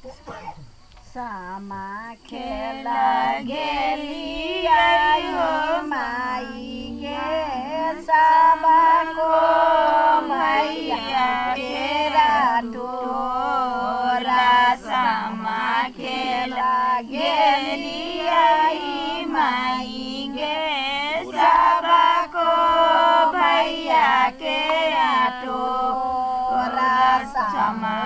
सामा खेला गेली आयो माई गे सामा को मैया केरा टोरा सामा खेला गेली आई माई गे सामा को भैया केरा टोरा सामा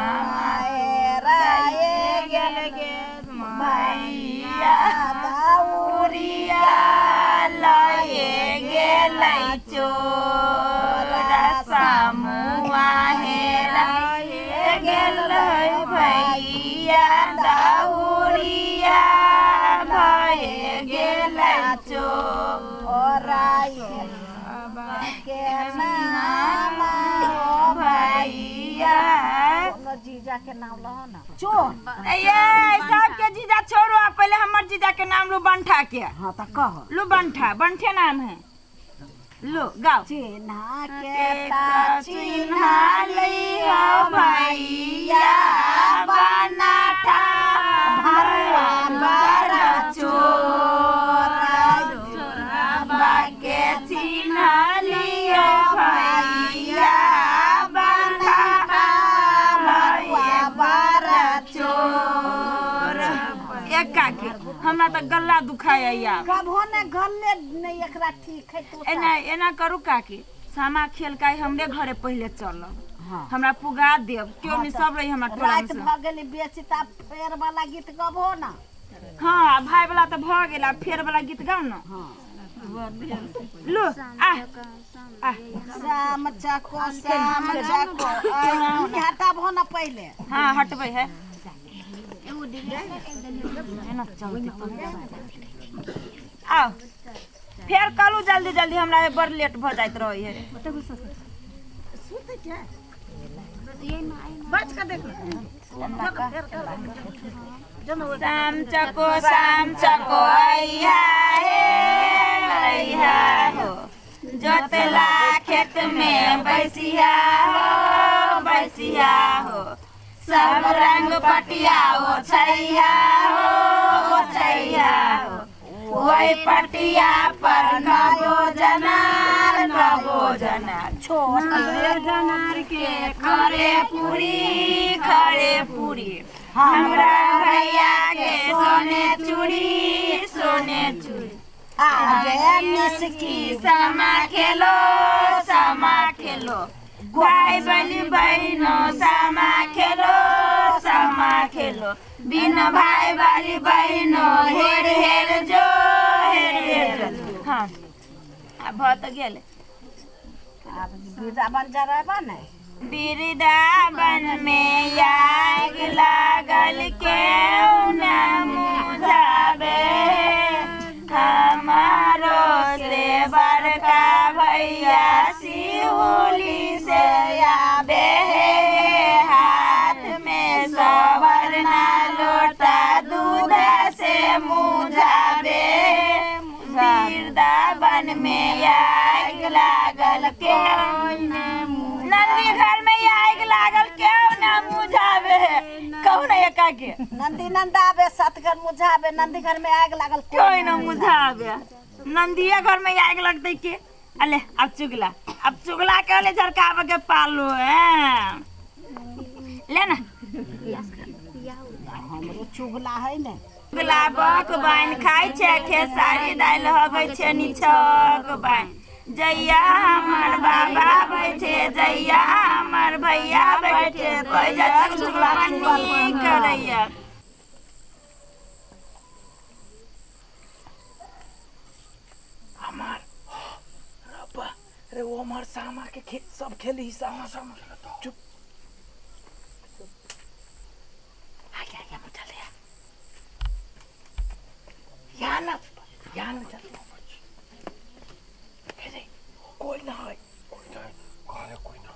भैया दाउरिया लए गेलै चोरा समुआ हेराए गेलै भैया दाउरिया भए गेलै चोरा के नाम भैया जीजा के नाम लहो ना चोर ये सबके जीजा छोड़ो, आप पहले हमर जीजा के नाम लो बंठा के। हां त कहो लो बंठा, बंठे नाम है, लो गाओ। चिन्हा के ता चिन्हा लियो भैया बनाठा भरवा बड़ा चोरा बाके चिन्हा लियो भैया के हमरा त गल्ला दुखाया यार कभो ने गल्ले नहीं एकरा ठीक है तो एना एना करू काकी सामा खेल का हमरे घरे पहले चलब। हाँ। हमरा पुगा देब क्यों नहीं सब रही हमरा टोला रात भ गेली बेसी त फेर वाला गीत गबो ना। हां भाई वाला त भ गेला फेर वाला गीत गाउ ना। हां लो आ आ साम चको हटाबो ना पहले। हां हटबै है आओ फेर करू जल्दी जल्दी हमरा बड़ लेट भ जाइत रहे है। शाम चको अइहा हे अइहा हो जोतला खेत में बैसिया हो बैसिया हो सब रंग पटिया ओछैया हो ओछैया हो वही पटिया पर कबो जनार छोट जनार के खरे पूरी हमरा भैया के सोने चूड़ी आगे निसकी सामा खेलो भाई बहनी बहनो सामा खेलो बिन भाई वाली बहनो हेर हेर जो हेर हेर। हाँ अब भ त गेल। अब वृंदावन जा रहा ने वृंदावन में आग लागल केहू न मुझाबे हमारो से बड़का भैया सिहुली से आबे हाथ में सवरना लोटा दूध से मुझाबे वृंदावन में आग लागल केहू नंदी घर में आग लागल केहू न मुझाबे कहू ना एका के नंदी नंदाबे सतघर मुझाबे नंदी घर में आग लागल कोई न मुझाबे नंदिया घर में आग लगतै के अले अब चुगला के ले झरकावे के पालो है ले ना हमरो चुगला है ने चुगला बक बाइन खाइ छै खेसारी दाइल हगै छै निछक बाइन जैया हमर बाबा बैठे जैया हमर भैया बैठे कोई जा चुगला नी करैया। हमार रब्बा अरे वो हमार सामा के खेल सब खेली सामा सामा चुप आ गया गया मुझे ले यहाँ ना चल अरे कोई ना है कोई ना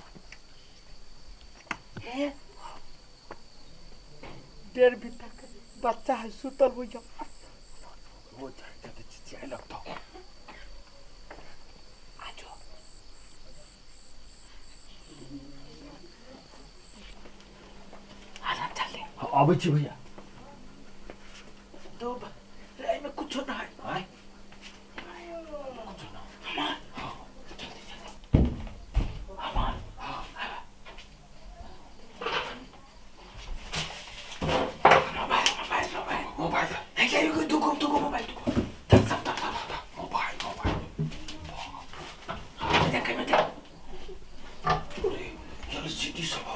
है 1.5 बीता के बच्चा है सुतल हो जा वो जाते चिचियाए लगता आजो आराम चल ले। आबै छी भैया दो रे में कुछ ना है आय कुछ ना हमार हां जल्दी जल्दी हमार हां मोबाइल मोबाइल मोबाइल मोबाइल है क्या ये दुको दुको मोबाइल दुको तब तब तब तब मोबाइल मोबाइल देख में देख अरे यार सिटी सब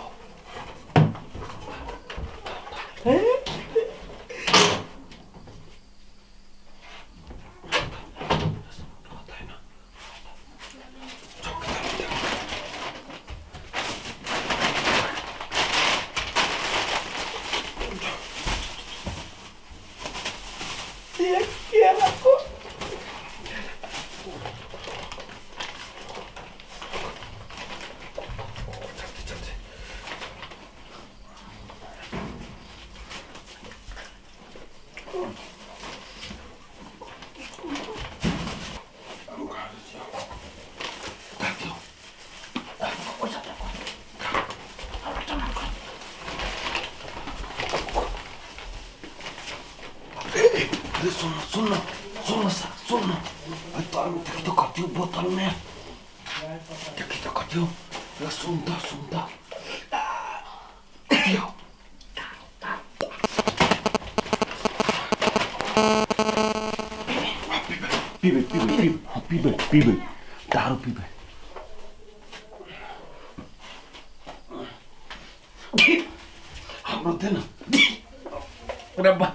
सुन सुन सुन तोर में देखी तो कटियो बोतल में देखी तो कटियो रे सुनता सुनता कटियो पीबे पीबे पीबे पीबे पीबे दारू पीबे हमरो दे ना रब्बा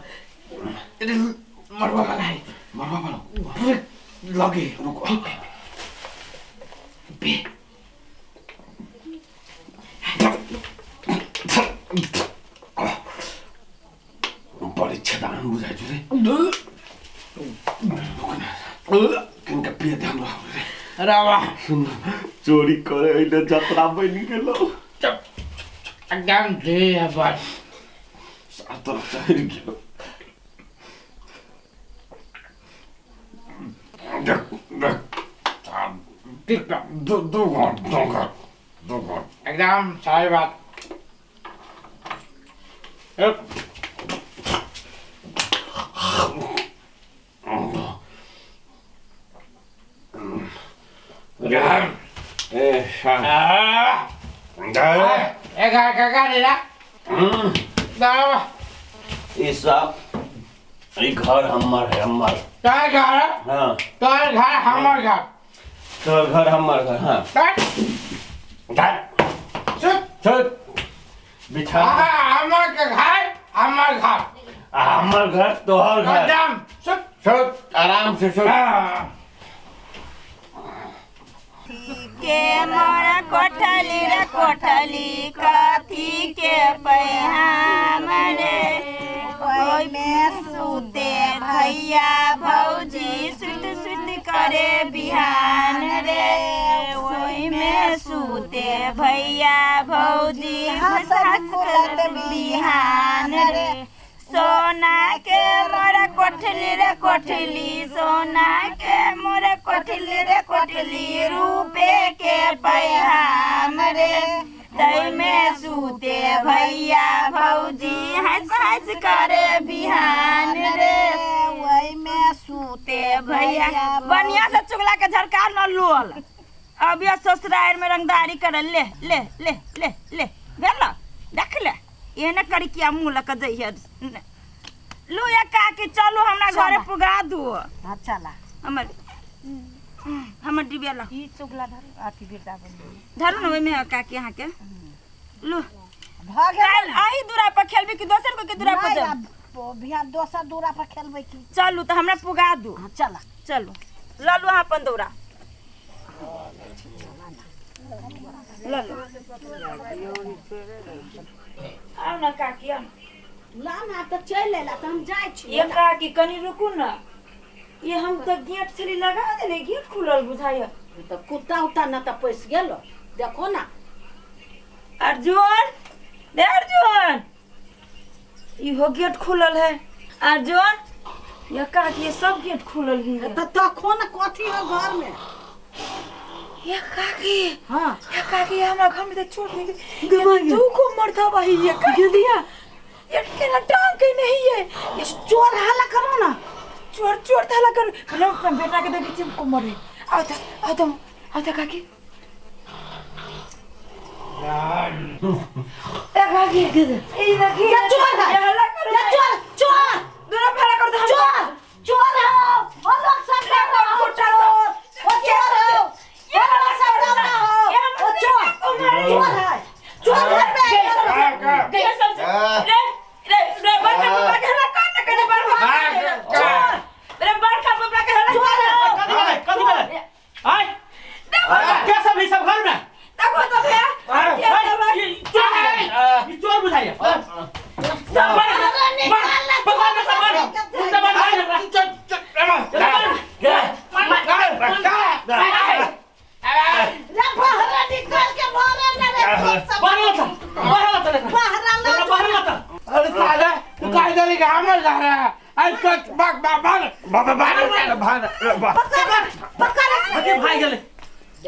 मरवा वाला है मरवा वाला पूरे लगे रुको बे बड़ी छदान बुझाइ छु रे किनका पिए दे हमरा रे रवा सुन चोरी करे अहिले जतरा बनि गेलो एकदम दे बस सातर चढ़ गेलो देख देख दो दो घंट दो घंट दो घंट एकदम सही बात ए सब ई घर हमर है हमर तोर घर हां तोर घर हमर घर तोर घर हमर घर हां घर चुप चुप बिछा हमर के घर हमर घर हमर घर तोहर घर एकदम चुप चुप आराम से चुप के मोरा कोठली रे कोठली कथी के पैहाम रे ओइ में सूते भैया भौजी सुत सुत करे बिहान रे ओइ में सूते भैया भौजी हंस हंस करत बिहान रे सोना के मोरा कोठली रे कोठली सोना के मोरा कोठली रे कोठली रूपे के पैहाम रे तई में सूते भैया भौजी हंस हंस करे बिहान रे वही में सूते भैया बढ़िया से चुगला के झरकार न लोल अब यह ससुराल में रंगदारी करे ले ले ले ले ले भेल देख ले एहने करी किया मुँह लऽ के जइहे लू या काकी चलू हमरा घरे पुगा दू हां चला हमर हमर डिबिया ला ई चुगला धरू अथी वृंदावन धरू न ओइमे काकी अहाँ के लू भ गेल अही दूरा पर खेलबी कि दोसर कोई के दूरा पर जाब बिहान दोसर दूरा पर खेलबै की चलू त हमरा पुगा दू हां चला चलू ल लू अहाँ अपन दौरा ल लू आउ न काकी आउ ला ना त चल एला त हम जाइ छी ये काकी कनी रुकू न ये हम त गेट छली लगा देले गेट खुलल बुझाय त कुत्ता उत्ता न त पैस गेलो देखो ना अर्जुन दे अर्जुन इहो गेट खुलल है अर्जुन ये काकी ये सब गेट खुलल है त तखो न कथी हो घर में ये काकी हां ये काकी हमरा घर में त चोट नहीं तू को मरता भाई ये काकी दिया ये केना टांग के नहीं है ये चोर हल्ला करो ना चोर चोर हल्ला करो बोलो अपना बेटा के देखी छी को मरे आओ त आओ त आओ त काकी ए काकी ई देखी ये चोर है हल्ला करो ये चोर चोर दोनों हल्ला कर दो चोर चोर हो वो लोग सब हो चोर वो चोर हो ये लोग सब हो वो चोर चोर है चोर घर पे गया सब रे रे रे बड़का पापा के हल्ला कर ना करे बड़का रे बड़का पापा के हल्ला चोर हो कथि भेलै आय क्या सब है सब घर में देखो तो भैया ये चोर बुझाइए सब मार भगवान का मार उल्टा मार रे बहरा निकाल के मारे ना रे सब बाहर बहरा अरे साला तू काय झाली का आम्हाला झाला अरे बाग बाग बाग बाबा बाग बाग पकड़ पकड़ भाई गेले